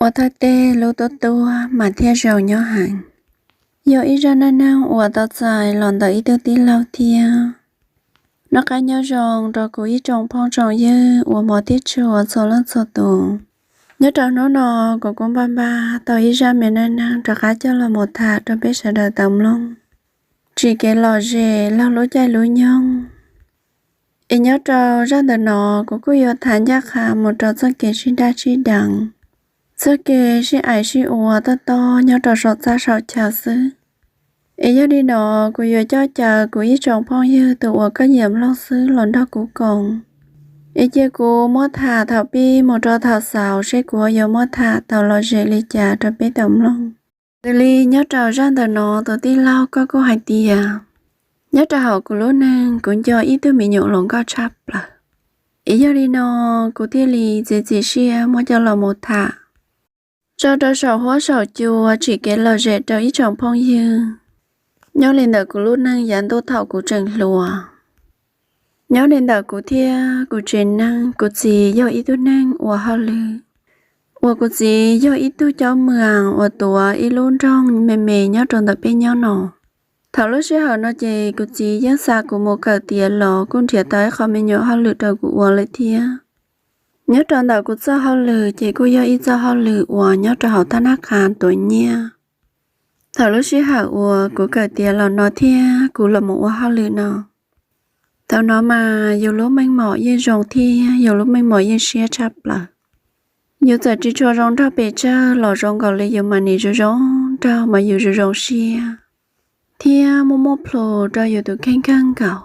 Ua thawj teg lub tuab tuab mas thiaj zoo nyob heev. Yog ib zaj neej neeg uas tau txais los ntawm ib tug tij laug thiab. Noj qab nyob zoo rau kuv ib tsoom phooj tsoom ywg uas hmov thiab tshua txhua leej txhua tus. Nyob rau hnub no, kuv kuj npaj npaj tau ib zaj me neej neeg rov qab coj los mus tham rau peb sawv daws tau mloog tsim kev lom zem laug lub caij lub nyoog. Es nyob rau zaj ntawm no, kuv kuj yuav tham ncaj qha mus rau txoj kev sib daj sib deev, txoj kev sib aim sib ua tob tob nyob rau saum txaj saum chaw xwb. Es yog li no, kuv yuav coj caw kuv ib tsoom phooj ywg tus uas koj nyiam mloog xwb los nrog kuv koom. Es cia kuv muab tham thaum pib mus rau thaum xaus seb kuv yuav muab tham tau lom zem li cas rau peb tau mloog. Xws li nyob rau zaj ntawm no, tus tij laug koj kuj hais tias, nyob rau hauv kuv lub neej kuv nco ib tug me nyuam hluas nkauj tshaj plaws. Es yog li no, kuv thiaj li txiav txim siab muab coj los mus tham tso rau saum huab saum cua tsim kev lom zem rau ib tsoom phooj ywg. Nyob li ntawm kuv lub neej yav ntuj thaum kuv tseem hluas, nyob li ntawm kuv thiab kuv tsev neeg, kuv txiv yog ib tug neeg ua hauj lwm, uas kuv txiv yog ib tug cob mws uas tuav ib lub nroog me me nyob rau ntawm peb nyob no. Thaum lub sij hawm no ces kuv txiv yeej xa kuv mus kawm tiav los kuj nrhiav tau ib qho me nyuam hauj lwm rau kuv ua lawm thiab. Nyob rau ntawm kuv txoj hauj lwm ces kuj yog ib txoj hauj lwm uas nyob rau hauv thab nab qha tuav nyiaj. Thaum lub sij hawm uas kuv kawm tiav los no thiab kuv los mus ua hauj lwm no, thaum no mas yus lub meej mom yeej zoo thiab yus lub meej mom yeej siab tshaj plaws. Yus txawm tsis tshua zoo nraug pes tsawg los zoo nkaus li yus mas nim zoo zoo nraug mas yus zoo zoo siab thiab muaj muaj plhus rau yus tus kheej kawg nkaus.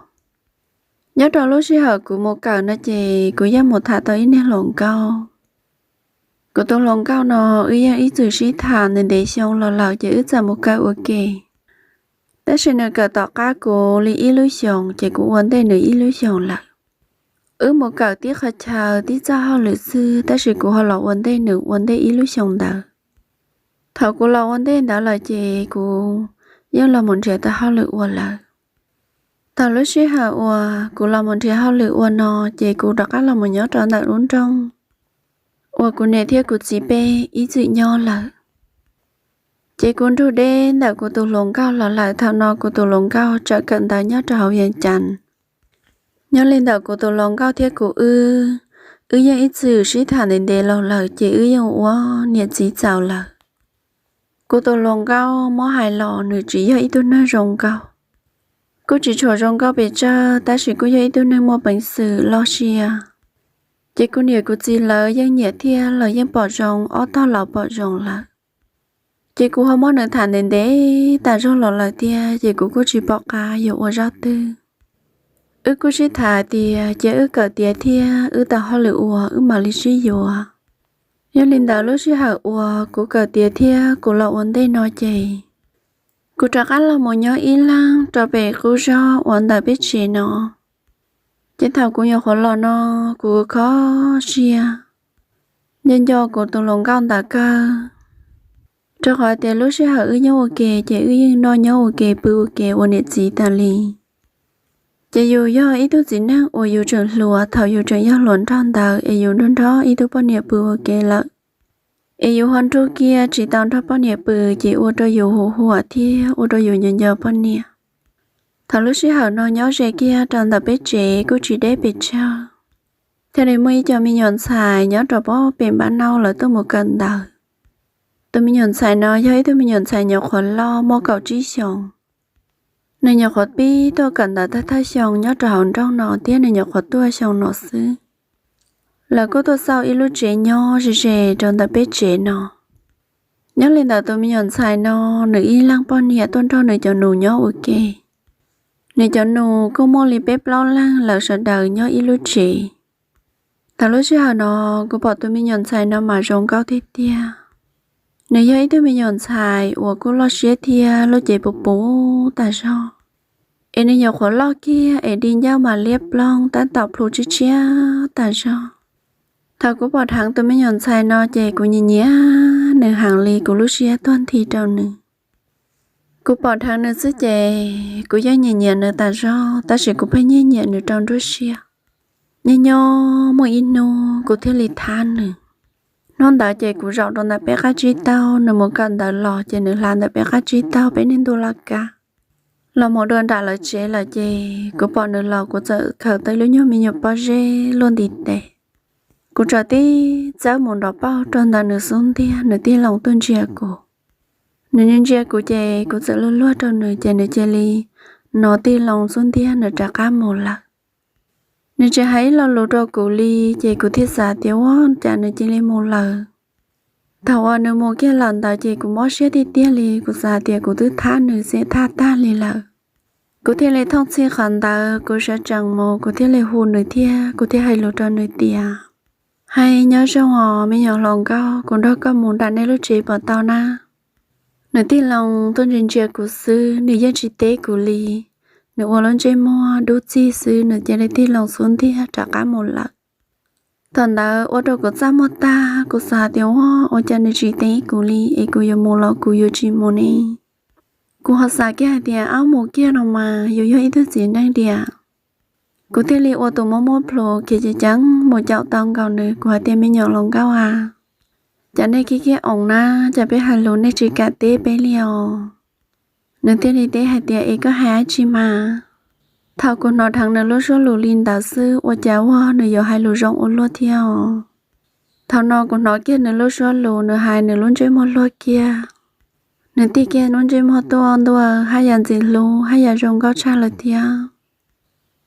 Nyob rau lub sij hawm kuv mus kawm no ces kuv yeej mus tham tau ib niag hluas nkauj. Kuv tus hluas nkauj no wb yeej ib txwm sib tham ntev ntev xyoo los lawm ces wb txawm mus kawm ua ke. Tab sis nws kawm tom qab kuv li ib lub xyoos ces kuv ua ntej nws ib lub xyoos lawm. Wb mus kawm tib qhov chaw tib txoj hauj lwm xwb tab sis kuv ho los ua ntej nws ua ntej ib lub xyoos ntawd. Thaum kuv los ua ntej ntawd lawm ces kuv yeej los mus nrhiav tau hauj lwm ua lawm. Thaum lub sij hawm uas kuv los mus nrhiav hauj lwm ua no ces kuv rov qab los mus nyob rau ntawm lub nroog uas kuv niam thiab kuv txiv peb ib txwm nyob lawm. Ces kuv nrug deb ntawm kuv tus hluas nkauj los lawm, thaum no kuv tus hluas nkauj tseem kawm ntawv nyob rau hauv Vias Cas. Nyob li ntawm kuv tus hluas nkauj thiab kuv wb, wb yeej ib txwm sib tham ntev ntev los lawm ces wb yeej ua niam txiv txaus lawm. Kuv tus hluas nkauj muab hais los nws tsis yog ib tug neeg zoo nkauj, kuj tsis tshua zoo nkauj pes tsawg tab sis kuj yog ib tug neeg muaj peev xwm loj siab. Ces kuv niam kuv txiv lawv yeej nyiam thiab lawv yeej pom zoo ob tog laus pom zoo lawm. Ces kuv ho muab nws tham ntev ntev tas zog los lawm thiab ces kuv kuj tsis pom qab yuav ua zaj twg. Wb kuj sib tham hais tias cia wb kawm tiav thiab wb tau hauj lwm ua wb mam li sib yuav. Yog li ntawd lub sij hawm uas kuv kawm tiav thiab kuv los ua ntej no ces kuv rov qab los mus nyob ib leeg rau pem qub zog uas ntawm peb tsev no. Ces thaum kuv nyuam qhuav los no, kuv kho siab nco nco kuv tus hluas nkauj ntawd kawg, rau qhov tias lub sij hawm wb nyob ua ke ces wb yeej noj nyob ua ke pw ua ke ua niam txiv tas li. Ces yus yog ib tug txiv neej uas yus tseem hluas, thaum yus tseem yog hluas nraug ntawd es yus nrog nrog ib tug poj niam pw ua ke lawm, es yus ho nrug kiag tsis tau nrog poj niam pw ces ua rau yus huv huam thiab ua rau yus nco nco poj niam. Thaum lub sij hawm no nyob ze kiag rau ntawm peb tsev kuj tsis deb pes tsawg, thiaj li muaj ib co me nyuam ntxhais nyob rau pem npab nauj lawv tuaj mus kawm ntawv. Tus me nyuam ntxhais no yog ib tug me nyuam ntxhais nyuam qhuav loj muaj kaum tsib xyoos. Nws nyuam qhuav pib tuaj kawm ntawv thawj thawj xyoo nyob rau hauv nroog no thiab nws nyuam qhuav tuaj xyoo no xwb. Lawv kuj tuaj xauj ib lub tsev nyob ze ze rau ntawm peb tsev no. Nyob li ntawd tus me nyuam ntxhais no, nws ib leeg poj niam tuaj nrog nws cov nus nyob ua ke. Nws cov nus kuj muaj li peb plaub leeg lawv sawv daws nyob ib lub tsev. Thaum lub sij hawm no, kuv pom tus me nyuam ntxhais no mas zoo nkauj tiag tiag. Nws yog ib tug me nyuam ntxhais uas kuj loj siab thiab lub cev puv puv tas zog. Es nws nyuam qhuav loj kiag es di ncauj mas liab ploog tab tom plhu tshiab tshiab tas zog. Thaum kuv pom dheev tus me nyuam ntxhais no ces kuv nyiam nyiam nws heev li, kuv lub siab tuag nthi rau nws. Kuv pom dheev nws xwb ces kuv yeej nyiam nyiam nws tas zog, tab sis kuv pheej nyiam nyiam nws rau nruab siab. Nyob nyob muaj ib hnub kuv thiaj li thab nws. Hnub ntawd ces kuv zaum rau ntawm peb qab tsib taug, nws mus kawm ntawv los ces nws hla ntawm peb qab tsib taug peb niag ntuj laj kab los mus dua nram lawv tsev lawm ces kuv pom nws los kuv txawm khaws tau lub nyuag me nyuam pob zeb luaj ntiv tes. Kuv txawm tib txawb mus nrov pauj rau ntawm nws xub ntiag, nws tig loo tuaj ntsia kuv. Nws ntsia kuv ces kuv txawm luag luag rau nws ces nws cia li no tig loo xub ntiag nws rov qab mus lawm. Nws tsis hais ib lo lus rau kuv li, ces kuv thiaj xav tias ua cas nws cia li mus lawm. Thaum uas nws mus kiag lawm ntawd ces kuv mob siab tiag tiag li, kuv xav tias kuv twb thab nws xeeb thab tag li lawm. Kuv thiaj li thooj txhij qhov ntawd, kuv sawv tsees mus kuv thiaj li hu nws thiab kuv thiaj hais lus rau nws tias, Hais nyob zoo os me nyuam hluas nkauj, kuv nrog koj mus nram nej lub tsev puas tau na? Nws tig loo tuaj ntsia ntsia kuv xwb, nws yeej tsis teb kuv li. Nws ua lub ntsej muag dub txig xwb, nws cia li tig loo xub ntiag rov qab mus lawm. Thaum ntawd ua rau kuv txaj muag tag, kuv xav tias ua, ua cas nws tsis teb kuv li es kuv yuav mus los kuv yuav tsis mus ne? Kuv ho xav kiag hais tias ab, mus kiag no mas yus yog ib tug txiv neej diam. Kuv thiaj li ua tus mob mob plhus khiav ceev ceev mus caum tau nkaus nws, kuv hais tias, Me nyuam hluas nkauj a, cas nej kiv kiag oos na, cas peb hais lus nej tsis kam teb peb li os? Nws thiaj li teb hais tias, Es koj hais dab tsi mas? Thaum kuv hnov dheev nws lub suab lus li ntawd xwb ua cas ua nws yuav hais lus zoo ua luaj thiab os. Thaum no kuv hnov kiag nws lub suab lus, nws hais nws lub ntsej muag luag kiag. Nws tig kiag lub ntsej muag tuaj ntua haj yam ntxim hlub haj yam zoo nkauj tshaj lawm thiab.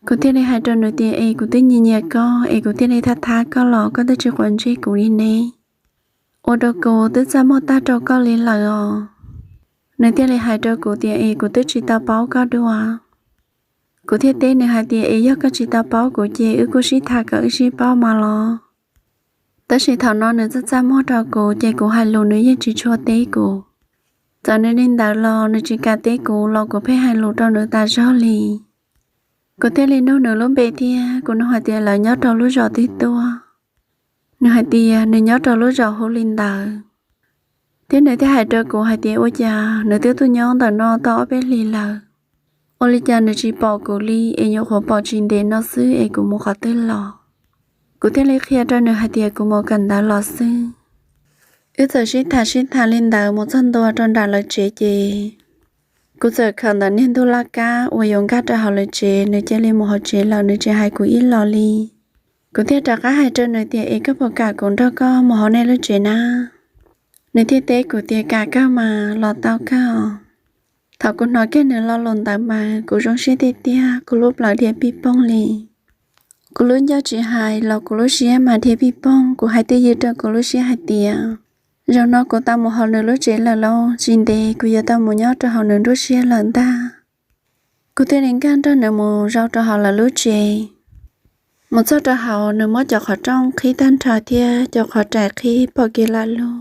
Kuv thiaj li hais rau nws tias, Es kuv twb nyiam nyiam koj es kuv thiaj li thab thab koj los koj twb tsis quav ntsej kuv li ne. Ua rau kuv twb txaj muag tag rau koj li lawm os. Nws thiaj li hais rau kuv tias, Es kuv twb tsis tau paub koj dua. Kuv thiaj teb nws hais tias, Es yog koj tsis tau paub kuv ces wb kuj sib tham kom wb sib paub mas los. Tab sis thaum no nws txaj txaj muag rau kuv ces kuv hais lus nws yeej tsis tshua teb kuv. Txawm nws li ntawd los nws tsis kam teb kuv los kuv pheej hais lus rau nws tas zog li. Kuv thiaj li nug nws lub npe thiab kuv nug hais tias, Lawv nyob rau lub zos twg tuaj? Nws hais tias nws nyob rau lub zos hu li ntawd. Thiab nws thiaj hais rau kuv hais tias, Ua cas nws twb tuaj nyob ntawm no tau ob peb hlis lawm, ua li cas nws tsis pom kuv li es nyuam qhuav pom tsis ntev no xwb es kuv mus qhov twg los? Kuv thiaj li qhia rau nws hais tias kuv mus kawm ntawv los xwb. Wb txawm sib tham sib tham li ntawd mus txog ntua rau nram lawv tsev ces kuv txawm khaws ntawm niag ntug laj kab uas yuav nkag rau hauv lawv tsev, nws cia li mus hauv tsev lawm nws tsis hais kuv ib los li. Kuv thiaj rov qab hais rau nws tias, Es koj puas kam kuv nrog koj mus hauv nej lub tsev na? Nws thiaj teb kuv tias, Kam kawg mas, los tau kawg. Thaum kuv hnov kiag nws lo lus ntawd mas kuv zoo siab tiag tiag, kuv lub plawv dhia pij poog li. Kuv lub ncauj tsis hais los kuv lub siab mas dhia pij poog, kuv hais twj ywm rau kuv lub siab hais tias, Zaum no kuv tau mus hauv nws lub tsev lawm lauj, tsis ntev kuv yuav tau mus nyob rau hauv nws nruab siab lawm ntag. Kuv thiaj li nkag nrog nws mus zaum rau hauv lawv lub tsev. Mus txog rau hauv nws muab cov qhov rooj qhib tag nrho thiab cov qhov rais qhib pom kev lam lug.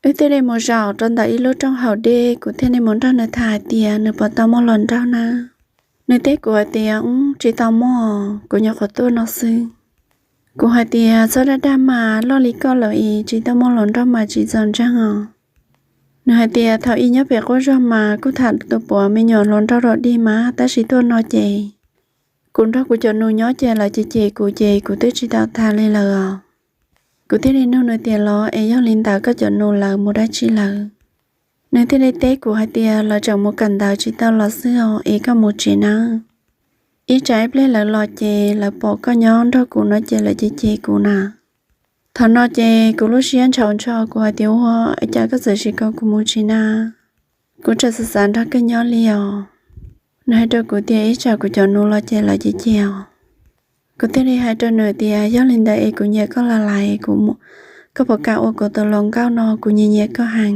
Wb thiaj li mus zaum rau ntawm ib lub rooj haus dej, kuv thiaj li mus nrog nws tham hais tias nws puas tau muaj hluas nraug na. Nws teb kuv hais tias, Ub, tsis tau muaj, kuv nyuam qhuav tuaj no xwb. Kuv hais tias, Txhob dag dag mas, loj li koj lawm es tsis tau muaj hluas nraug mas tsis txaus ntseeg os. Nws hais tias, Thaum ub nyob pem qub zog mas kuj tham tus puav me nyuam hluas nraug rau dig mas, tab sis tuaj no ces kuv nrog kuv cov nus nyob ces lawv cem cem kuv ces kuv twb tsis tau tham li lawm os. Kuv thiaj li nug nws tias, Los es yog li ntawd koj cov nus lawv mus dab tsi lawm? Nws thiaj li teb kuv hais tias, Lawv tseem mus kawm ntawv tsis tau los xwb os, es koj mus tsev nawb. Ib tsam ib pliag lawv los ces lawv pom koj nyob nrog kuv no ces lawv cem cem kuv na. Thaum no ces kuv lub siab ntshaus ntsho, kuv hais tias, Ua cas koj txawm tsis kom kuv mus tsev na? Kuv tseem xav xav nrog koj nyob li os. Nws hais rau kuv tias, Ib tsam kuv cov nus los ces lawv cem cem os. Kuv thiaj li hais rau nws tias, Yog li ntawd es kuv nyiam koj los lawm, koj puas kam ua kuv tus hluas nkauj no, kuv nyiam nyiam koj heev.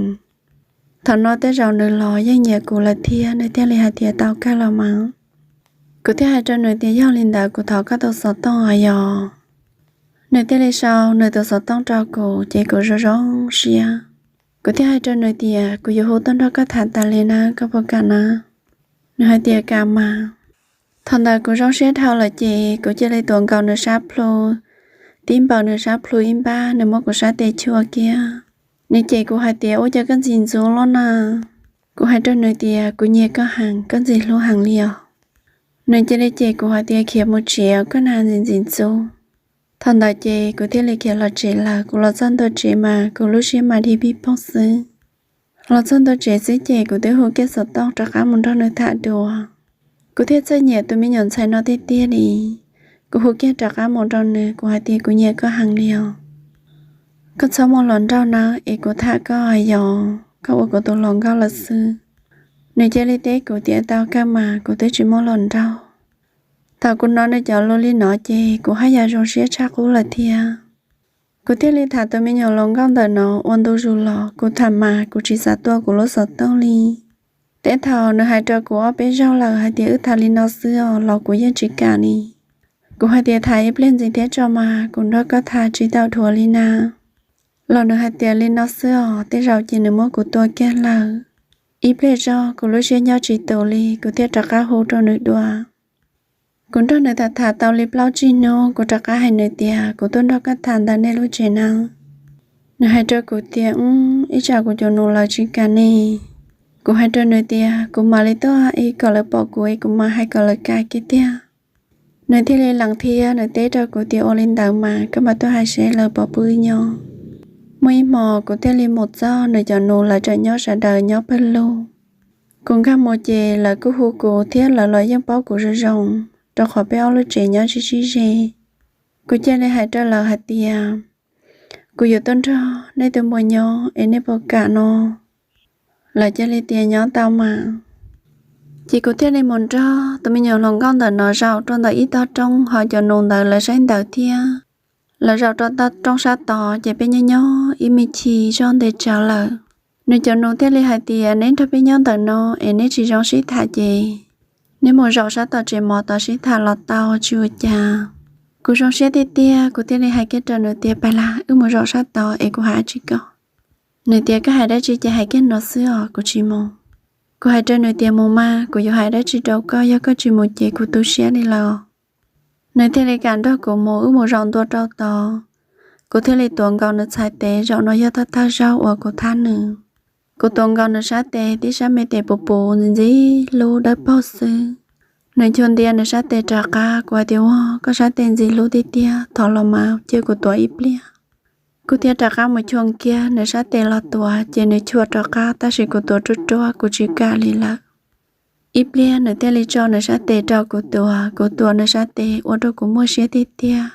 Thaum no tej zaum nws los yeej nyiam kuv lawm thiab, nws thiaj li hais tias, Tau kawg los mas. Kuv thiaj hais rau nws tias, Yog li ntawd kuv thov koj tus xov tooj os yog. Nws thiaj li sau nws tus xov tooj rau kuv ces kuv zoo zoo siab. Kuv thiaj hais rau nws tias, Kuv yuav hu tuaj nrog koj tham tas li na, koj puas kam na? Nws hais tias, Kam mas. Thaum ntawd kuv zoo siab dhau lawm ces kuv cia li tuav nkaus nws sab plhu, tib npaws nws sab plhu ib npab, nws muab kuv sab tes chua kiag. Nws cem kuv hais tias, Ua cas koj ntxim ntxub loj na? Kuv hais rau nws tias, Kuv nyiam koj heev, koj ntxim hlub heev li os. Nws cia li cem kuv hais tias, Khiav mus tsev, koj na ntxim ntxim ntxub. Thaum ntawd ces kuv thiaj li khiav los tsev lawm. Kuv los txog ntua tsev mas kuv lub siab mas dig pig poog xwb. Los txog ntua tsev xwb ces kuv twb hu kiag xov tooj rov qab mus nrog nws tham dua. Kuv thiaj txawj nyiam tus me nyuam ntxhais no tiag tiag li. Kuv hu kiag rov qab mus rau nws, kuv hais tias, Kuv nyiam koj heev li os. Koj txhob muaj hluas nraug nawb, es kuv tham koj yog koj ua kuv tus hluas nkauj lawm xwb. Nws cia li teb kuv tias, Tau kawg mas, kuv twb tsis muaj hluas nraug. Thaum kuv hnov nws cov lus li no ces kuv haj yam zoo siab tshaj qub lawm thiab. Kuv thiaj li tham tus me nyuam hluas nkauj ntawm no ua ntu zus los. Kuv tham mas kuv tsis xav tua kuv lub xov tooj li. Tej thaum nws hais rau kuv ob peb zaug lawm hais tias, Wb tham li no xwb os, los kuv yeej tsis kam li. Kuv hais tias, Tham ib pliag ntxiv thiab tso mas, kuv nrog koj tham tsis tau dhuav li na. Los nws hais tias, Li no xwb os, tej zaum ces nws muab kuv tua kiag lawm. Ib pliag zog kuv lub siab nyob tsis tus li, kuv thiaj rov qab hu rau nws dua. Kuv nrog nws tham tham tau li plaub tsib hnub, kuv rov qab hais nws tias, Kuv tuaj nrog koj tham ntawm nej lub tsev na. Nws hais rau kuv tias, Ib tsam kuv cov nus lawv tsis kam ne. Kuv hais rau nws tias, Kuv mam li tuaj es kom lawv pom kuv es kuv mam hais kom lawv kam kiag tiag. Nws thiaj li lees thiab nws teb rau kuv tias, Ua li ntawd mas, koj mam tuaj hais seb lawv puas pub wb nyob. Muaj ib hmos kuv thiaj li mus txog, nws cov nus lawv tseem nyob sawv daws nyob pawg lug. Kuv nkag mus ces lawv kuj hu kuv thiab lawv los yeej paub kuv zoo zoo, rau qhov peb ob lub tsev nyob sib sib ze. Kuv cia li hais rau lawv hais tias, Kuv yuav tuaj nrog nej tus muam nyob es nej puas kam no? Lawv cia li tias, Nyob tau mas. Ces kuv thiaj li mus nrog tus me nyuam hluas nkauj ntawm no zaum rau ntawm ib tog roob, ho cov nus ntawd lawv saib ntawv thiab. Lawv zaum rau tog roob sab tod ces peb nyob nyob ib me chim zoj ntev tsawv lawm. Nws cov nus thiaj li hais tias, Neb nrog peb nyob ntawm no es neb tsis zoo sib tham ces neb mus zaum sab tom tsev mov tod sib tham los tau, tsis ua cas. Kuv zoo siab tiag tiag, kuv thiaj li hais kiag rau nws tias, Pais las, wb mus zaum sab tod es kuv hais dab tsi koj. Nws tias, Koj hais dab tsi ces hais kiag no xwb os, kuv tsis mus. Kuv hais rau nws tias, Mus mas, kuv yuav hais dab tsi rau koj, yog koj tsis mus ces kuv tu siab li lawm. Nws thiaj li kam nrog kuv mus, wb mus zaum ntua rau tod. Kuv thiaj li tuav nkaus nws txhais tes, zaum no yog thawj thawj zaug uas kuv thab nws. Kuv tuav nkaus nws sab tes, tib sab me tes puv puv ntxim ntxim hlub dawb paug xwb. Nws chua ntias nws sab tes rov qab, kuv hais tias, Ua, koj sab tes ntxim hlub tiag tiag, thov los mas cia kuv tuav ib pliag. Kuv thiaj rov qab mus chua kiag nws sab tes los tuav, ces nws chua rov qab, tab sis kuv tuav ruaj ruaj, kuv tsis kam li lawm. Ib pliag nws thiaj li tso nws sab tes rau kuv tuav, kuv tuav nws sab tes ua rau kuv muaj siab tiag tiag.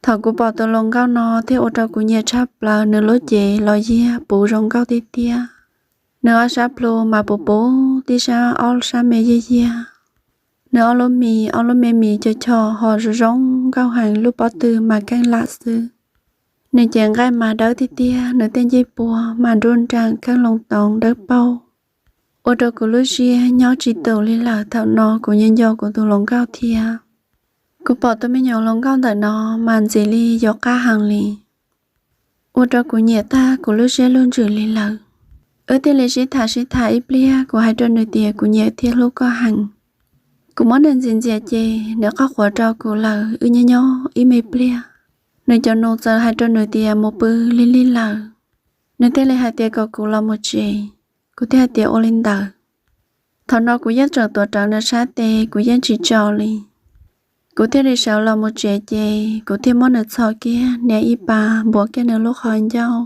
Thaum kuv pom tus hluas nkauj no thiaj ua rau kuv nyiam tshaj plaws, nws lub cev los yiag puv zoo nkauj tiag tiag. Nws ob sab plhu mas puv puv, tib sab ob sab me yiag yiag. Nws ob lub mis, ob lub me mis cov chom ho zoo zoo nkauj heev, lub pob tw mas keej lam xwb. Nws cev nqaij mas dawb tiag tiag, nws tej ncej puag mas nruab nrees kheej loo toov dawb paug, ua rau kuv lub siab nyob tsis tus li lawm. Thaum no kuv nco nco kuv tus hluas nkauj thiab. Kuv pom tus me nyuam hluas nkauj ntawm no mas ntxim li yuav qab heev li, ua rau kuv nyiam tag kuv lub siab lub ntsws li lawm. Wb thiaj li sib tham sib tham ib pliag, kuv hais rau nws tias, Kuv nyiam thiab hlub koj heev. Kuv muab nws ntxias ntxias ces nws qoj quav rau kuv lawm, wb nyob nyob ib me pliag, nws cov nus txawm hais rau nws tias mus pw lig lig lawm. Nws thiaj li hais tias kom kuv los mus tsev, kuv thiaj hais tias ua li ntawd. Thaum no kuv yeej tseem tuav rawv nws sab tes, kuv yeej tsis tso li. Kuv thiaj li sawv los mus tsev ces kuv thiaj muab nws txhos kiag hnia ib pas, npuav kiag nws lub qhov ncauj.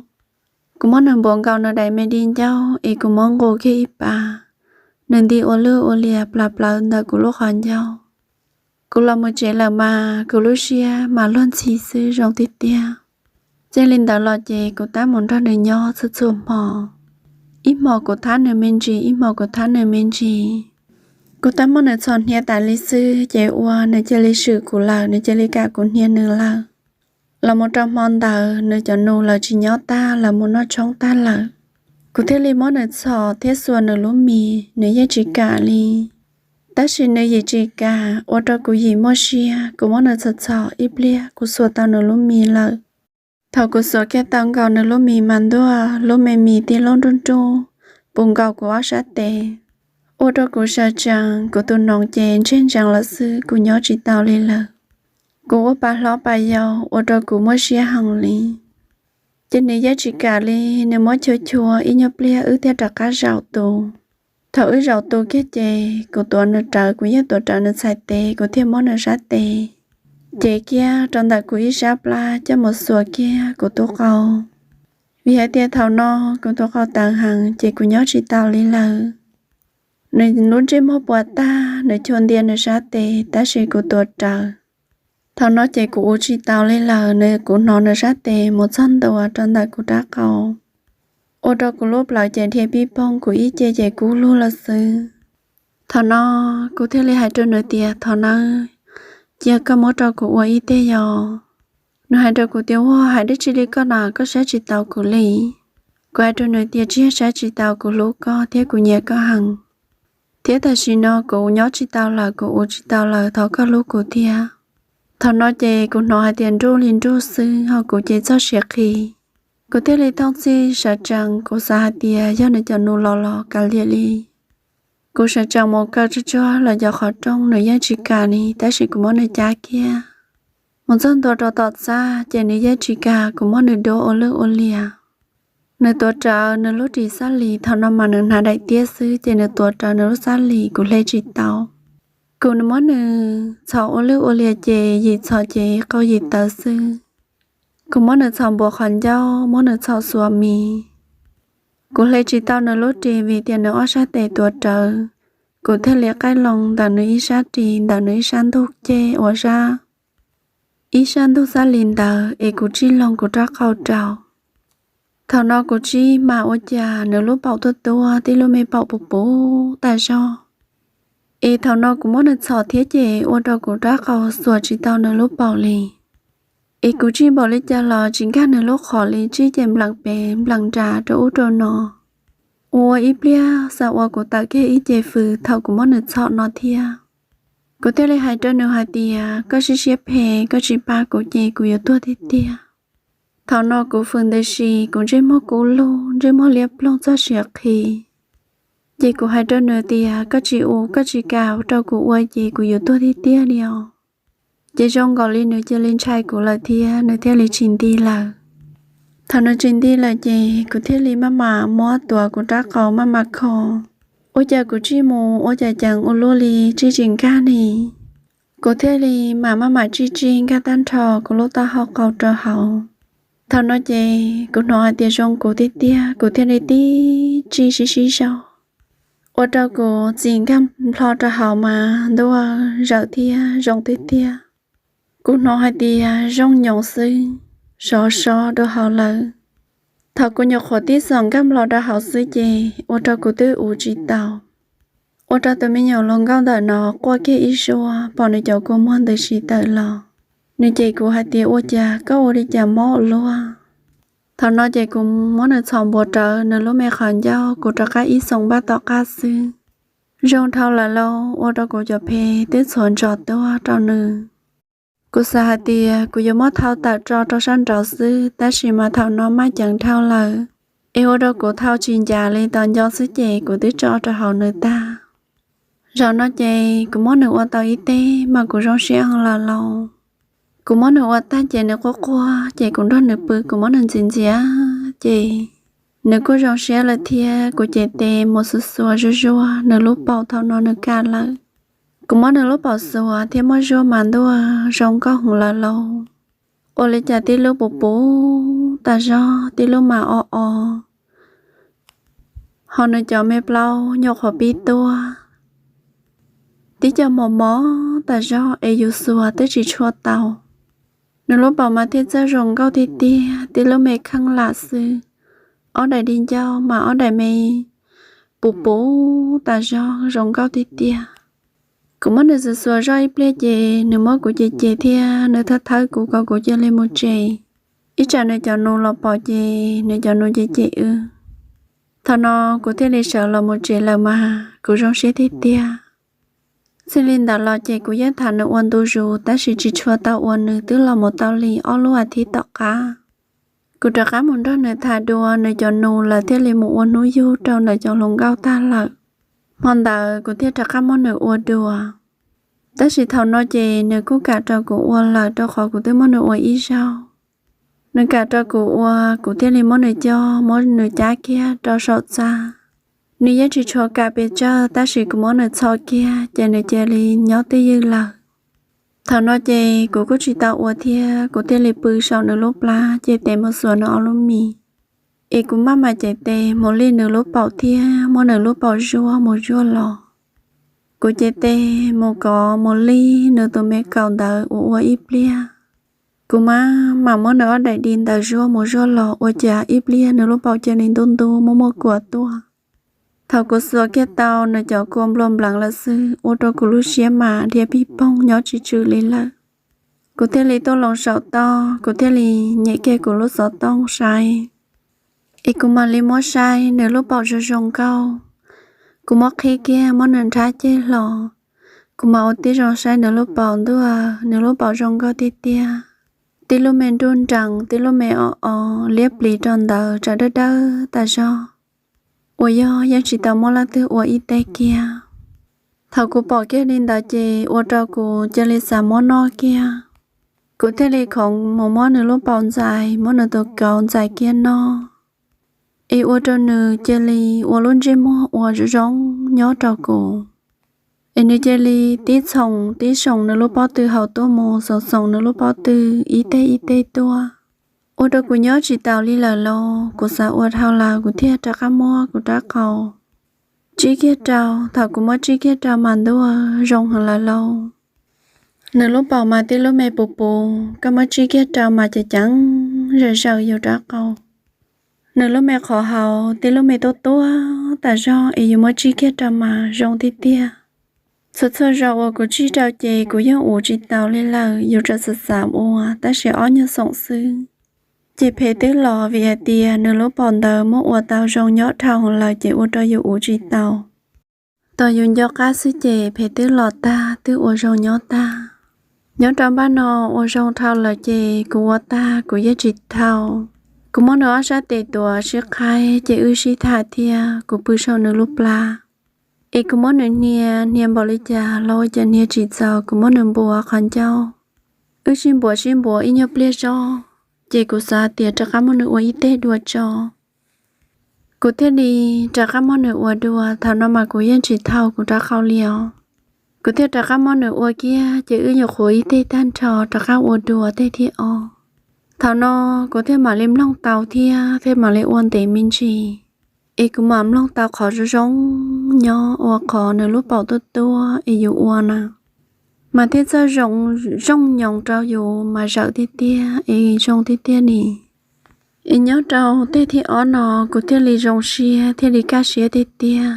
Kuv muab nws npuav nkaus nws daim me di ncauj es kuv muab nqus kiag ib pas, nws nti ua luj ua lias plas plawv ntawm kuv lub qhov ncauj. Kuv los mus tsev lawm mas kuv lub siab mas luag ntxhi xwb, zoo tiag tiag. Txij li ntawd los ces kuv tab mus nrog nws nyob txhua txhua hmo. Ib hmos kuv thab nws me ntsis, ib hmos kuv thab nws me ntsis. Kuv tab muab nws txhos hnia tas li xwb ces ua nws cia li swm kuv lawm, nws cia li kam kuv hnia nws lawm. Los mus rau hmo ntawd nws cov nus lawv tsis nyob tag, lawv mus noj tshoob tag lawm. Kuv thiaj li muab nws txhos thiab xuas nws lub mis, nws yeej tsis kam li. Tab sis nws yim tsis kam, ua rau kuv yim muaj siab, kuv muab nws txhos txhos ib pliag kuv xuas tau nws lub mis lawm. Thaum kuv xuas kiag tau nkaus nws lub mis mas ntuag lub me mis tib lub nruj nruj puv nkaus kuv ob sab tes, ua rau kuv sawv tsees, kuv tus noov ces ntseg ntsees lawm xwb, kuv nyob tsis tau li lawm. Kuv ua pa hlob pa yau ua rau kuv muaj siab heev li. Ces nws yeej tsis kam li, nws muab chua chua ib nyuag pliag wb thiaj rov qab zaum tus. Thaum wb zaum tus kiag ces kuv tuav nws rawv, kuv yeej tuav rawv nws txhais tes, kuv thiaj muab nws sab tes cev kiag rau ntawm kuv ib sab plab coj mus xuas kiag kuv tus qau. Vim hais tias thaum no kuv tus qau tawv heev ces kuv nyob tsis tau li lawm. Nws lub ntsej muag puas tag, nws chua ntia nws sab tes tab sis kuv tuav rawv. Thaum no ces kuv ua tsis tau li lawm, nws, kuv hnov nws sab tes mus txog ntua rau ntawm kuv rab qau, ua rau kuv lub plawv ces dhia pib poog, kuv ib ce ces kub lug lawm xwb. Thaum no kuv thiaj li hais rau nws tias, thov nawb, cia koj muab rau kuv ua ib teg yos. Nws hais rau kuv tias, ua hais dab tsi li koj na, koj saib tsis taus kuv li. Kuv hais rau nws tias, tsis yog saib tsis taus, kuv hlub koj thiab kuv nyiam koj heev. Thiab tam sim no kuv nyob tsis tau lawm, kuv ua tsis tau lawm, thov koj hlub kuv thiab. Thaum no ces kuv hnov hais tias nruj li nruj xwb, ho kuv ces txoj siav qhi. Kuv thiaj li thooj txhij sawv tsees, kuv xav hais tias yog nws cov nus los los kav liam li. Kuv sawv tsees mus kaw tsuag tsuag los cov qhov rooj, nws yeej tsis kam li, tab sis kuv muab nws cab kiag mus txog ntua rau tom txaj ces nws yeej tsis kam, kuv muab nws duab ua lwj ua liam. Nws tuav rawv nws lub ris xab lis, thaum no mas nws hnav daim tiab xwb ces nws tuav rawv nws lub xab lis, kuv hle tsis tau. Kuv muab nws txhos ua lwj ua liam ces yim txhos ces qau yim tawv xwb. Kuv muab nws txhos npuas qhov ncauj, muab nws txhos xuas mis. Kuv hle tsis tau nws lub ris vim tias nws ob sab tes tuav rawv. Kuv thiaj li qaij loo ntawm nws ib sab ris, ntawm nws ib sab ntug ceg uas sab, ib sab ntug xab lis ntawd es kuv tsij loo kuv rab qau rau. Thaum no kuv tsij mas ua cas nws lub paum tuaj tuaj, tib lub me paum puv puv tas zog. Es thaum no kuv muab nws txhos thiab ces ua rau kuv rab qau xuas tsis tau nws lub paum li. Es kuv tsij npaum li cas los tsis nkag nws lub qhov li, tsij ces npleem pem npleem nram rau ub rau no. Ua ib pliag xav ua kuv tawm kiag ib ce fws thaum kuv muab nws txhos no thiab. Kuv thiaj li hais rau nws hais tias, koj siab siab phem, koj tsis pab kuv ces kuv yuav tuag tiag tiag. Thaum no kuv fws ntws si, kuv ntsej muag kub lug, ntsej muag liab ploog txoj siav qhi. Ces kuv hais rau nws tias, koj tsis ua, koj tsis kam rau kuv ua ces kuv yuav tuag tiag tiag li os. Ces zoo nkaus li nws cia li ntshai kuv lawm thiab nws thiaj li tsis nti lawm. Thaum nws tsis nti lawm ces kuv thiaj li maj mam muab tuav kuv rab qau maj mam kho. Ua cas kuv tsij mus ua cas ceev ua luaj li, tsij tsis nkag ni. Kuv thiaj li mam maj mam tsij tsij nkag tag nrho kuv lub taub hau qau rau hauv. Thaum no ces kuv hnov hais tias zoo kuv tiag tiag, kuv thiaj li tib tsij sib sib zog, ua rau kuv txis nkag nplho rau hauv mas ntuj, zawm thiab zoo tiag tiag. Kuv hnov hais tias zoo nyoos xwb, sov so rau hauv lawm. Thaum kuv nyuam qhuav tib xom nkag nplho rau hauv xwb ces ua rau kuv twb ua tsis tau. Ua rau tus me nyuam hluas nkauj ntawm no quaj kiag ib suab, pom nws cov kua muag ntws si tawm los. Nws cem kuv hais tias, ua cas koj ua li cas mob ua luaj. Thaum no ces kuv muab nws txhos npuas rawv nws lub me qhov ncauj, kuv rov qab ib xoom npaj tom qab xwb. Zoo dhau lawm lauj, ua rau kuv cov phe twb txhuav ntsos tuaj rau nws. Kuv xav hais tias kuv yuav muab thau tawm tso rau sab nraud xwb, tab sis mas thaum no maj ceev dhau lawm, es ua rau kuv thau tsis ncav li, tos nco xwb ces kuv twb tso rau hauv nws tag. Zaum no ces kuv muab nws ua tau ib teg mas kuv zoo siab lawm lauj. Kuv muab nws ua tag ces nws quaj quaj ces kuv nrog nws pw, kuv muab nws ntxias ntxias ces nws kuj zoo siab lawm thiab. Kuv cev tes mus xuas xuas zuag zuag nws lub paum, thaum no nws kam lawm. Kuv muab nws lub paum xuas thiab muab zuaj mas ntuj, zoo nkauj heev lawm lauj. Ua li cas tib lub puv puv tas zog, tib lub mas o o, ho nws cov me plaub nyuam qhuav pib tuaj, tib co mos mos tas zog es yus xuas twb tsis tshua tau. Nws lub paum mas thiaj txawj zoo nkauj tiag tiag, tib lub me kheej lam xwb, ob daim di ncauj mas ob daim me puv puv tas zog zoo nkauj tiag tiag. Kuv muab nws xuas xuas zoj ib pliag ces nws muab kuv cem cem thiab nws thawb thawb kuv kom kuv cia li mus tsev, ib tsam nws cov nus los pom ces nws cov nus cem cem wb. Thaum no kuv thiaj li sawv los mus tsev lawm mas kuv zoo siab tiag tiag. Txij li ntawd los ces kuv yeej tham nws ua ntu zus tab sis tsis tshua tau ua nws, twb los mus tau li ob lub as thiv tom qab. Kuv rov qab mus nrog nws tham dua, nws cov nus lawv thiaj li mus ua hnub yug rau ntawm cov hluas nkauj tag lawm. Hmo ntawd kuv thiaj rov qab muab nws ua dua. Tab sis thaum no ces nws kuj kam rau kuv ua lawm rau qhov kuv twb muab nws ua ib zaug. Nws kam rau kuv ua, kuv thiaj li muab nws coj, muab nws cab kiag rau saum txaj. Nws yeej tsis tshua kam pes tsawg tab sis kuv muab nws txhos kiag ces nws cia li nyob twj ywm lawm. Thaum no ces kuv kuj tsis tau ua thiab, kuv thiaj li pw saum nws lub plab ces tes mus xuas nws ob lub mis. Es kuv maj mam cev tes mus li nws lub paum thiab muab nws lub paum zuaj mus zuaj los. Kuv cev tes mus kov mus li nws tus me kaus ntawd ua ua ib pliag. Kuv maj mam muab nws ob daim di ntawd zuaj mus zuaj los ua cas ib pliag nws lub paum cia li ntub ntub muaj muaj kua tuaj. Thaum kuv xuas kiag tau, nws cov kua nplua npleev lawm xwb, ua rau kuv lub siab mas dhia pij poog nyob tsis tswm li lawm. Kuv thiaj li tuaj loo saum toj, kuv thiaj li nyem kiag kuv lub xov tooj saib. Es kuv mam li muab saib nws lub paum zoo zoo nkauj. Kuv muab qhib kiag muab nws nrhab ceg hlo. Kuv mam ua tib zoo saib nws lub paum ntuj, nws lub paum zoo nkauj tiag tiag. Tib lub me nruj nrees, tib lub me o o liab plis rau ntawd, tsam dawb dawb tas zog, uas yog yeej tsis tau muab leej twg ua ib teg kiag. Thaum kuv pom kiag li ntawd ces ua rau kuv cia li xav muab noj kiag. Kuv thiaj li khoov mus muab nws lub paum ntxais, muab nws tus kauv ntxais kiag noj. Es ua rau nws cia li ua lub ntsej muag ua zoo zoo nyob rau kuv. Es nws cia li tib txhoom tib txhoom nws lub pob tw hauv tuaj mus, txhoom txhoom nws lub pob tw ib teg ib teg tuaj. Ua rau kuv nyob tsis taus li lawm lauj, kuv xav ua dhau lawm kuv thiaj rov qab muab kuv rab qau tsib kiag rau. Thaum kuv muab tsib kiag rau mas ntuj, zoo heev lawm lauj. Nws lub paum mas tib lub me puv puv, koj muab tsib kiag rau mas ceev ceev zawm zawm yus rab qau. Nws lub me qhov hauv tib lub me tuab tuab tas zog, es yus muab tsib kiag rau mas zoo tiag tiag. Txhua txhua zaus uas kuv tsib rau ces kuv yeej ua tsis taus li lawm, yus tseem xav xav ua, tab sis ob nyuag xoom xwb ces phem twb los, vim hais tias nws lub paum ntawd muab ua tau zoo nyob dhau lawm ces ua rau yus ua tsis taus. Tos yus nco qab xwb ces phem twb los tag, twb ua zoo nyob tag. Nyob rau npaj no ua zoo dhau lawm ces kuv ua tag kuv yeej tsis thau. Kuv muab nws ob sab tes tuav sib qhaib ces wb sib tham thiab kuv pw saum nws lub plab. Es kuv muab nws hnia, hnia npaum li cas los ua cas hnia tsis txaus, kuv muab nws npuav qhov ncauj. Wb sib npuav sib npuav ib nyuag pliag zog, ces kuv xav tias rov qab muab nws ua ib teg dua tso. Kuv thiaj li rov qab muab nws ua dua, thaum no mas kuv yeej tsis thau kuv rab qau li os. Kuv thiaj rov qab muab nws ua kiag, ces wb nyuam qhuav ib teg tag nrho rov qab ua dua teg thib ob. Thaum no kuv thiaj mam li mloog tau thiab thiaj mam li ua ntev me ntsis. Es kuv mam mloog tau qhov zoo zoo nyob ua qhov nws lub paum tuaj tuaj es yus ua na, mas thiaj txawj zoo, zoo nyoos rau yus mas zawm tiag tiag es zoo tiag tiag ni. Es nyob rau teg thib ob no kuv thiaj li zoo siab thiaj li kaj siab tiag tiag.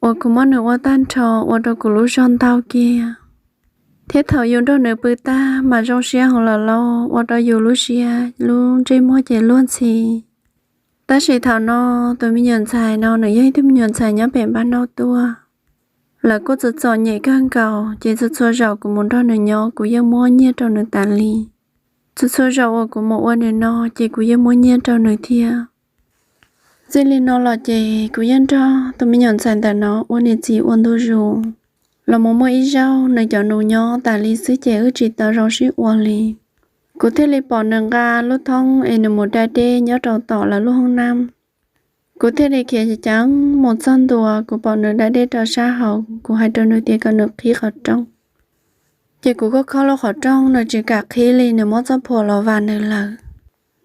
Uas kuv muab nws ua tag nrho ua rau kuv lub zog ntau kiag, thiab thaum yus nrog nws pw tag mas zoo siab heev lawm lauj, ua rau yus lub siab lub ntsej muag ces luag ntxhi. Tab sis thaum no tus me nyuam ntxhais no nws yog ib tug me nyuam ntxhais nyob pem npab noj tuaj, lawv kuj txom txom nyem kawg nkaus, ces txhua txhua zaus kuv mus nrog nws nyob kuv yeej muab nyiaj rau nws tas li. Txhua txhua zaus uas kuv mus ua nws no ces kuv yeej muab nyiaj rau nws thiab. Txij li no los ces kuv yeej nrog tus me nyuam ntxhais ntawm no ua niam txiv ua ntu zus. Los mus muaj ib zaug nws cov nus nyob tas li xwb ces wb tsis tau zoo sib ua li. Kuv thiaj li pom nws nqa lub thoob es nws mus da dej nyob rau tom lawv lub hoob nab. Kuv thiaj li khiav ceev ceev mus txog ntua, kuv pom nws da dej rau sab hauv, kuv hais rau nws tias kom nws qhib qhov rooj. Ces kuv kuj khob lub qhov rooj, nws tsis kam qhib li, nws muab txoj phuam los vam nws lawm.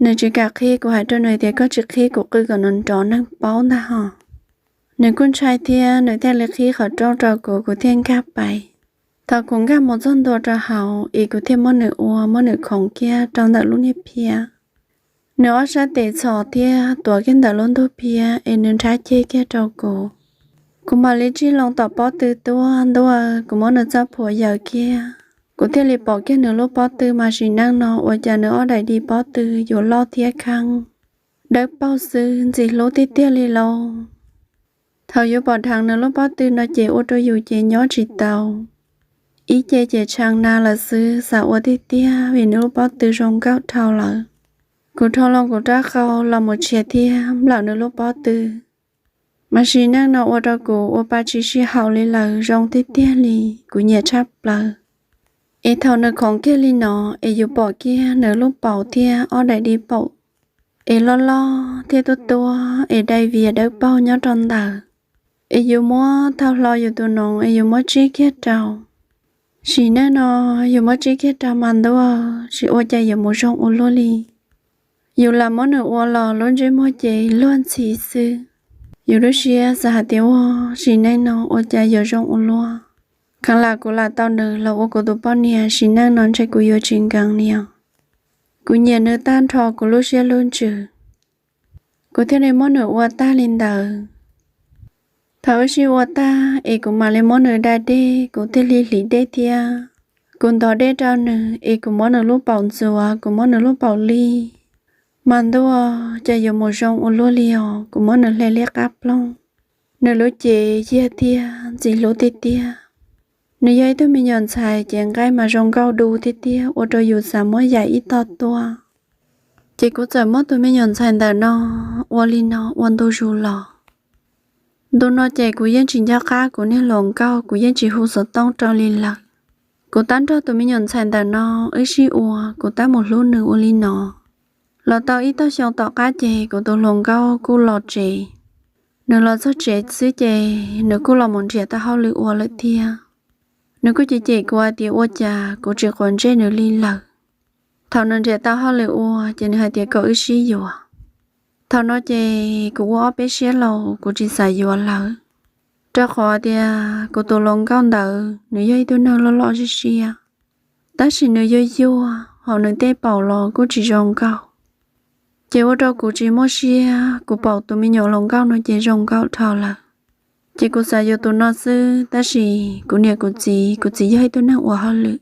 Nws tsis kam qhib, kuv hais rau nws tias koj tsis qhib kuv qw kom nws nrov neeg paub ntag hos. Nws kuj ntshai thiab nws thiaj li qhib qhov rooj rau kuv, kuv thiaj nkag pais. Thaum kuv nkag mus txog ntua rau hauv es kuv thiaj muab nws ua, muab nws khoov kiag rau ntawm lub niag phiab. Nws ob sab tes txhos thiab tuav kiag ntawm lub ntug phiab es nws nrhab ceg kiag rau kuv. Kuv mam li tsij loo tom pob tw tuaj ntua, kuv muab nws txoj phuam yaws kiag. Kuv thiaj li pom kiag nws lub pob tw mas sim neej no ua cas nws ob daim di pob tw yuav loj thiab kheeb, dawb paug xwb ntxim hlub tiag tiag li lauj. Thaum yuav pom dheev nws lub pob tw no ces ua rau yus ces nyob tsis tau. Ib ce ces tshee na lawm xwb, xav ua tiag tiag vim nws lub pob tw zoo nkauj dhau lawm. Kuv rho loo kuv rab qau los mus tshiav thiab nplawm nws lub pob tw. Mas sim neej no ua rau kuv ua pa tsis sib haum li lawm, zoo tiag tiag li, kuv nyiam tshaj plaws. Es thaum nws khoov kiag li no es yus pom kiag nws lub paum thiab ob daim di paum es loj loj thiab tuab tuab es dai vias dawb paug nyob rau ntawd. Es yus muab thau hlo yus tus noov es yus muab tsib kiag rau. Sim neej no yus muab tsib kiag rau mas ntuj, tsis ua cas yuav mus zoo ua luaj li. Yus lam muab nws ua los lub ntsej muag ces luag ntxhi xwb. Yus lub siab xav hais tias ua, sim neej no ua cas yuav zoo ua luaj. Khav lam kuv lam tau nws los ua kuv tus poj niam, sim neej no ntshe kuv yuav tsis nkees li os. Kuv nyiam nws tag nrho kuv lub siab lub ntsws, kuv thiaj li muab nws ua tag li ntawd. Thaum wb sib ua tag es kuv mam li muab nws da dej, kuv thiaj li hliv dej thiab. Kuv ntov dej rau nws es kuv muab nws lub paum ntxuav, kuv muab nws lub paum li. Mas ntuj, cas yuav mus zoo ua luaj li os, kuv muab nws hle liab qab ploog. Nws lub cev yag thiab ntxim hlub tiag tiag. Nws yog ib tug me nyuam ntxhais ces nqaij mas zoo nkauj du tiag tiag, ua rau yus xav muab yaim ib tog tuaj. Ces kuv txawm muab tus me nyuam ntxhais ntawm no ua li no ua ntu zus los. Ntu no ces kuv yeej tsis nco qab kuv niag hluas nkauj, kuv yeej tsis hu xov tooj rau li lawm. Kuv tab nrog tus me nyuam ntxhais ntawm no wb sib ua, kuv tab mus hlub nws ua li no. Los tau ib tog xyoo tom qab ces kuv tus hluas nkauj kuj los tsev. Nws los txog tsev xwb ces nws kuj los mus nrhiav tau hauj lwm ua lawm thiab. Nws kuj cem cem kuv hais tias ua cas kuv tsis quav ntsej nws li lawm. Thaum nws nrhiav tau hauj lwm ua ces nws hais tias kom wb sib yuav. Thaum no ces kuv ua ob peb siab laus kuv tsis xav yuav lawm, rau qhov tias kuv tus hluas nkauj ntawd nws yog ib tug neeg loj loj siab siab, tab sis nws yuag yuag, hos nws tej paum los kuj tsis zoo nkauj. Ces ua rau kuv tsis muaj siab, kuv pom tus me nyuam hluas nkauj no ces zoo nkauj dhau lawm. Ces kuv xav yuav tus no xwb, tab sis kuv niam kuv txiv, kuv txiv yog ib tug neeg ua hauj lwm.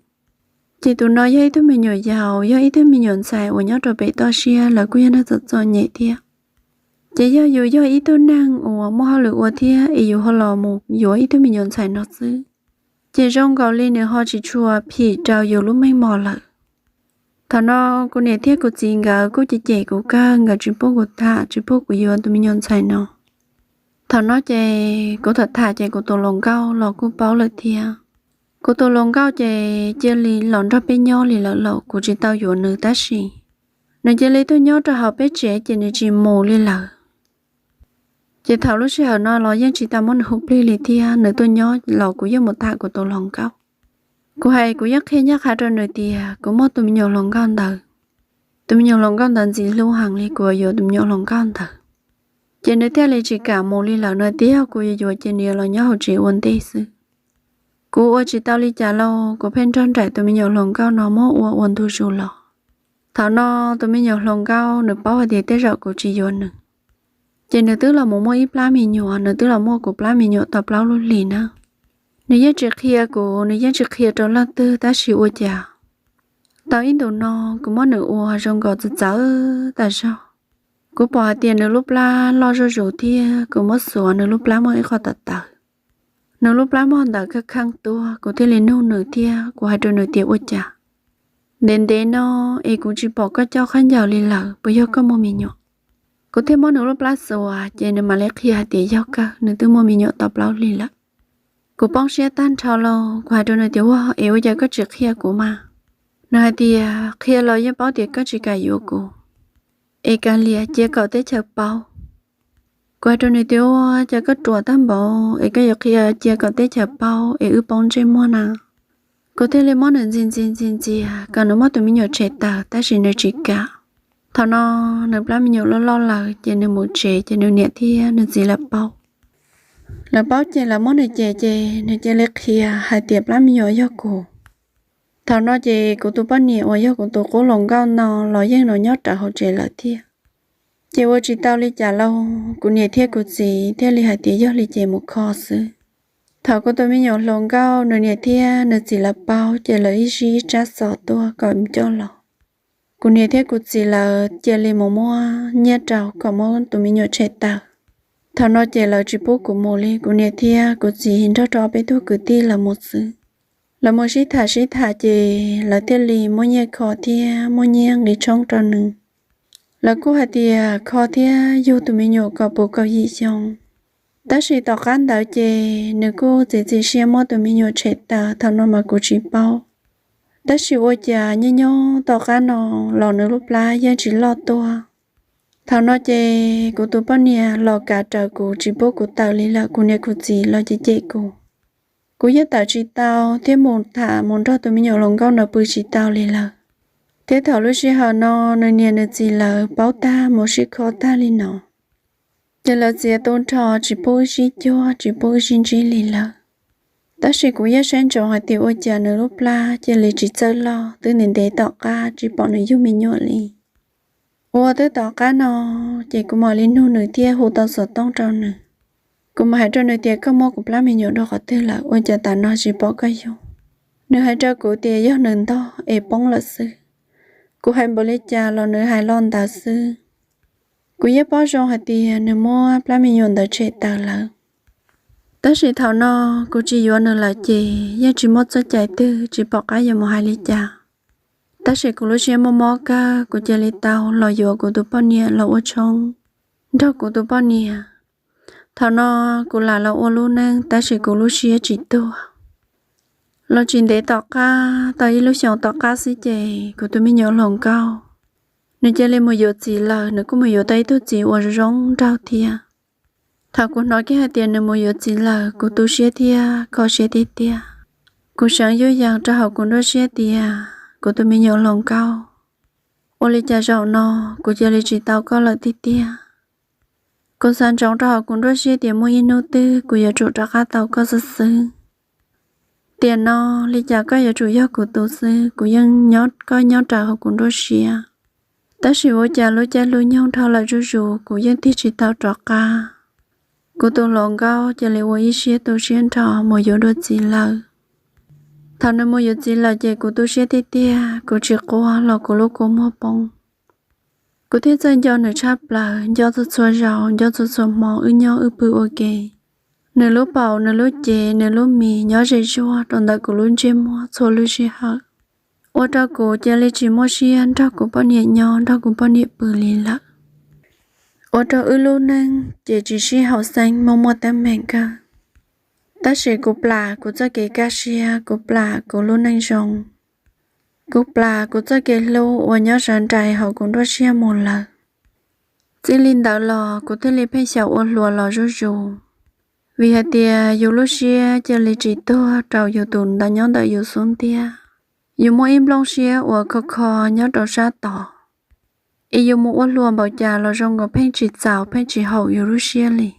Ces tus no yog ib tug me nyuam yaus, yog ib tug me nyuam ntxhais uas nyob rau pem toj siab, lawv kuj yog neeg txom txom nyem thiab. Ces yog yus yog ib tug neeg uas muaj hauj lwm ua thiab es yus ho los mus yuav ib tug me nyuam ntxhais no xwb, ces zoo nkaus li nws ho tsis tshua phim rau yus lub meej mom lawm. Thaum no kuv niam thiab kuv txiv nkawd kuj cem cem kuv kawg, nkawd tsis pub kuv tham, tsis pub kuv yuav tus me nyuam ntxhais no. Thaum no ces kuv tham tham ces kuv tus hluas nkauj los kuj paub lawm thiab. Kuv tus hluas nkauj ces cia li los nrog peb nyob li lawm los kuv tsis tau yuav nws tab sis nws cia li tuaj nyob rau hauv peb tsev ces nws tsis mus li lawm. Ces thaum lub sij hawm no los yeej tsis tau muab nws hu plig li thiab, nws tuaj nyob los kuv yeej mus tham kuv tus hluas nkauj. Kuv hais kuv yeej qhia ncaj qha rau nws tias kuv muaj tus me nyuam hluas nkauj ntawd. Tus me nyuam hluas nkauj ntawd ntxim hlub heev li, kuv yuav tus me nyuam hluas nkauj ntawd. Ces nws thiaj li tsis kam mus li lawm, nws tias yog kuv yuav yuav ces nws yuav los nyob hauv tsev ua ntej xwb. Kuv ua tsis tau li cas lauj, kuv pheej nrog nraim tus me nyuam hluas nkauj no muab ua ua ntu zus los. Thaum no tus me nyuam hluas nkauj nws paub hais tias tej zaum kuv tsis yuav nws, ces nws twb los mus muaj ib plab me nyuam, nws twb los muaj kuv plab me nyuam tau plaub lub hlis na. Nws yeej tsis qhia kuv, nws yeej tsis qhia rau leej twg, tab sis ua cas tau ib ntus no kuv muab nws ua zoo nkaus txawv txawv tas zog. Kuv pom hais tias nws lub plab loj zuj zus thiab, kuv muab xuas nws lub plab muaj ib qho tawv tawv. Nws lub plab muaj ntawv kheej kheej tuaj, kuv thiaj li nug nws thiab kuv hais rau nws tias ua cas ntev ntev no es kuv tsis pom koj coj khaub ncaws li lawm, puas yog koj muaj me nyuam? Kuv thiaj muab nws lub plab xuas ces nws mam li qhia hais tias yog kawg, nws twb muaj me nyuam tau plaub hlis lawm. Kuv poob siab tag nrho lauj, kuv hais rau nws tias ua es ua cas koj tsis qhia kuv mas? Nws hais tias qhia los yeej paub tias koj tsis kam yuav kuv, es kav liam cia kom teb chaws paub. Kuv hais rau nws tias ua cas koj ruam tag npaum es koj yuav qhia cia kom teb chaws paub es wb poob ntsej muag na. Kuv thiaj li muab nws ntxias ntxias ntxias ntxias kom nws muab tus me nyuam tshem tawm, tab sis nws tsis kam. Thaum no nws plab me nyuam loj loj lawm ces nws mus tsev ces nws niam thiab nws txiv lawv paub. Lawv paub ces lawv muab nws cem ces nws cia li qhia hais tias plab me nyuam yog kuv. Thaum no ces kuv tus poj niam uas yog kuv tus qub hluas nkauj no los yeej los nyob rawv hauv tsev lawm thiab. Ces ua tsis tau li cas lauj, kuv niam thiab kuv txiv thiaj li hais tias yog li ces mus kho xwb. Thaum kuv tus me nyuam hluas nkauj nws niam thiab nws txiv lawv paub ces lawv ib sij ib tsab xov tuaj kom coj los. Kuv niam thiab kuv txiv lawv cia li mus muab nyiaj rau kom muab tus me nyuam tshem tawm. Thaum no ces lawv tsis pub kuv mus li, kuv niam thiab kuv txiv nrog rau peb tug kwv tij lawv mus xwb. Lawv mus sib tham sib tham ces lawv thiaj li muab nyiaj kho thiab muab nyiaj nqi tshoob rau nws. Lawv kuj hais tias kho thiab yug tus me nyuam kom puv kaum yim xyoo. Tab sis tom qab ntawd ces nws kuj txiav txim siab muab tus me nyuam tshem tawm, thaum no mas kuv tsis paub. Tab sis ua cas nyob nyob tom qab no los nws lub plab yeej tsis loj tuaj. Thaum no ces kuv tus poj niam los kav rawv kuv tsis pub kuv tawm li lawm, kuv niam kuv txiv los cem cem kuv. Kuv yeej tawm tsis tau thiab mus tham mus nrog tus me nyuam hluas nkauj no pw tsis tau li lawm. Thiab thaum lub sij hawm no nws niam nws txiv lawv paub tag mus sib kho tag li no. Ces lawv txiav tu nrho tsis pub wb sib cuag tsis pub wb sib ntsib li lawm. Tab sis kuv yeej saib ntsoov hais tias ua cas nws lub plab cia li tsis txawj loj twb ntev ntev tom qab tsis pom nws yug me nyuam li. Ua twb tom qab no, ces kuv mam li nug nws thiab hu tau xov tooj rau nws. Kuv mam hais rau nws tias koj muab kuv plab me nyuam dua qhov twg lawm ua cas tam no tsis pom koj yug. Nws hais rau kuv tias yog nws ntog es poob lawm xwb. Kuv hais npaum li cas los nws hais lo ntawd xwb. Kuv yeej paub zoo hais tias nws muab plab me nyuam ntawd tshem tawm lawm. Tab sis thaum no kuv tsis yuav nws lawm ces yeej tsis muaj txoj cai twg tsis pom qab yuav mus hais li cas. Tab sis kuv lub siab mob mob kawg kuv cia li tau los yuav kuv tus poj niam los ua tshoob nrog kuv tus poj niam. Thaum no kuv lam los ua lub neej tab sis kuv lub siab tsis tuag. Los tsis ntev tom qab tau ib lub xyoos tom qab xwb ces kuv tus me nyuam hluas nkauj nws cia li mus yuav txiv lawm. Nws kuj mus yuav tau ib tug txiv uas zoo nraug thiab. Thaum kuv hnov kiag hais tias nws mus yuav txiv lawm kuv tu siab thiab kho siab tiag tiag. Kuv seev yuj yees rau hauv kuv nruab siab tias kuv tus me nyuam hluas nkauj, ua li cas zaum no kuv cia li tsis tau koj lawm tiag tiag. Kuv xav ntsoov rau hauv kuv nruab siab tias muaj ib hnub twg kuv yuav tsum rov qab tau koj xwb xwb. Tiam no li cas koj yuav tsum yog kuv tus xwb, kuv yeej nyob koj nyob raws hauv kuv nruab siab. Tab sis ua cas lub caij lub nyoog dhau lawm zuj zus kuv yeej tig tsis tau rov qab. Kuv tus hluas nkauj cia li ua ib siab tu siab nrho mus yuav dua txiv lawm. Thaum nws mus yuav txiv lawm ces kuv tu siab tiag tiag, kuv tsis quaj los kuv lub kua muag poob. Kuv thiaj txawj nco nws tshaj plaws, nco txhua txhua zaus, nco txhua txhua hmo wb nyob wb pw ua ke. Nws lub paum, nws lub cev, nws lub mis nyob ze zuag rau ntawm kuv lub ntsej muag txhua lub sij hawm. Ua rau kuv cia li tsis muaj siab nrog kuv poj niam nyob nrog kuv poj niam pw li lawm. Ua rau wb lub neej ces tsis sib haum xeeb muaj muaj teeb meem kawg. Tab sis kuv plam kuv txoj kev kaj siab, kuv plam kuv lub neej zoo, kuv plam kuv txoj kev hlub uas nyob sawv nraim hauv kuv nruab siab mus lawm. Txij li ntawd los kuv thiaj li pheej xyaum ua hluas los zuj zus, vim hais tias yus lub siab cia li tsis tuag rau yus tus ntawd nyob ntawm yus xub ntiag. Yus muaj ib nplooj siab uas kho kho nyob rau sab tod, es yus mus ua hluas npaum cas los zoo nkaus pheej tsis txaus pheej tsis haum yus lub siab li.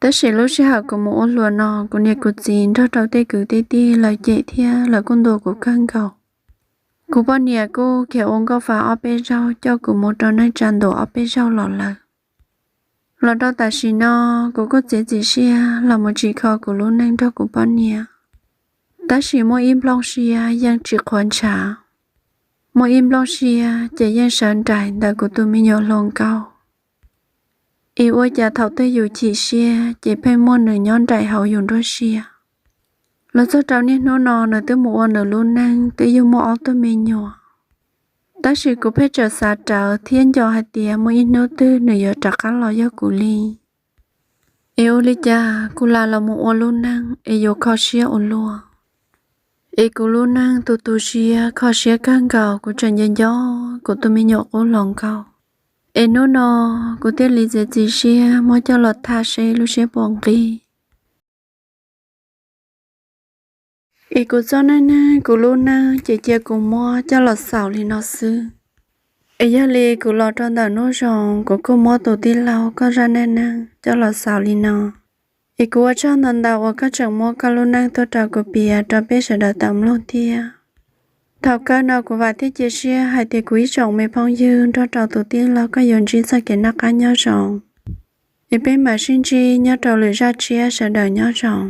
Tab sis lub sij hawm kuv mus ua hluas no kuv niam kuv txiv nrog rau tej kwv tej tij lawv cem thiab lawv kuj ntuas kuv kawg nkaus. Kuv poj niam kuj khiav ua nkauj fa ob peb zaug coj kuv mus rau neej tsa ntuas ob peb zaug los lawm. Los rau tam sim no kuv kuj txiav txim siab los mus tsim kho kuv lub neej nrog kuv poj niam. Tab sis muaj ib nplooj siab yeej tsis qhuav ntshav, muaj ib nplooj siab ces yeej sawv nraim ntawm kuv tus me nyuam hluas nkauj. Es ua cas thaum twg yus chim siab ces pheej muaj nws nyob nraim hauv yus nruab siab. Los txog rau niaj hnub no nws twb mus ua nws lub neej twb yug muaj ob tug me nyuam. Tab sis kuv pheej tseem xav rawv thiab nco hais tias muaj ib hnub twg nws yuav rov qab los yog kuv li. Es ua li cas kuv lam los mus ua lub neej es yuav kho siab ua luaj. Es kuv lub neej tu tu siab kho siab kawg nkaus kuv tseem nco nco kuv tus me nyuam qub hluas nkauj. Es hnub no kuv thiaj li txiav txim siab muab coj los tham seb lub siab puas nqig. Es kuv txoj neej neeg kuv lub neej ces cia kuv muab coj los xaus li no xwb. Es yog li kuv los rau ntawm hnub zoo kuv kuj muab tus tij laug koj zaj neej neeg coj los xaus li no. Es kuv ua tsaug ntau ntau uas koj tseem muab koj lub neej tuaj rau kuv piav rau peb sawv daws tau mloog thiab. Thaum kawg no kuv vam thiab cia siab hais tias kuv ib tsoom me phooj ywg nrog rau tus tij laug koj yuav ntsib txoj kev noj qab nyob zoo. Es peb mam sib ntsib nyob rau lwm zaj tshiab, sawv daws nyob zoo.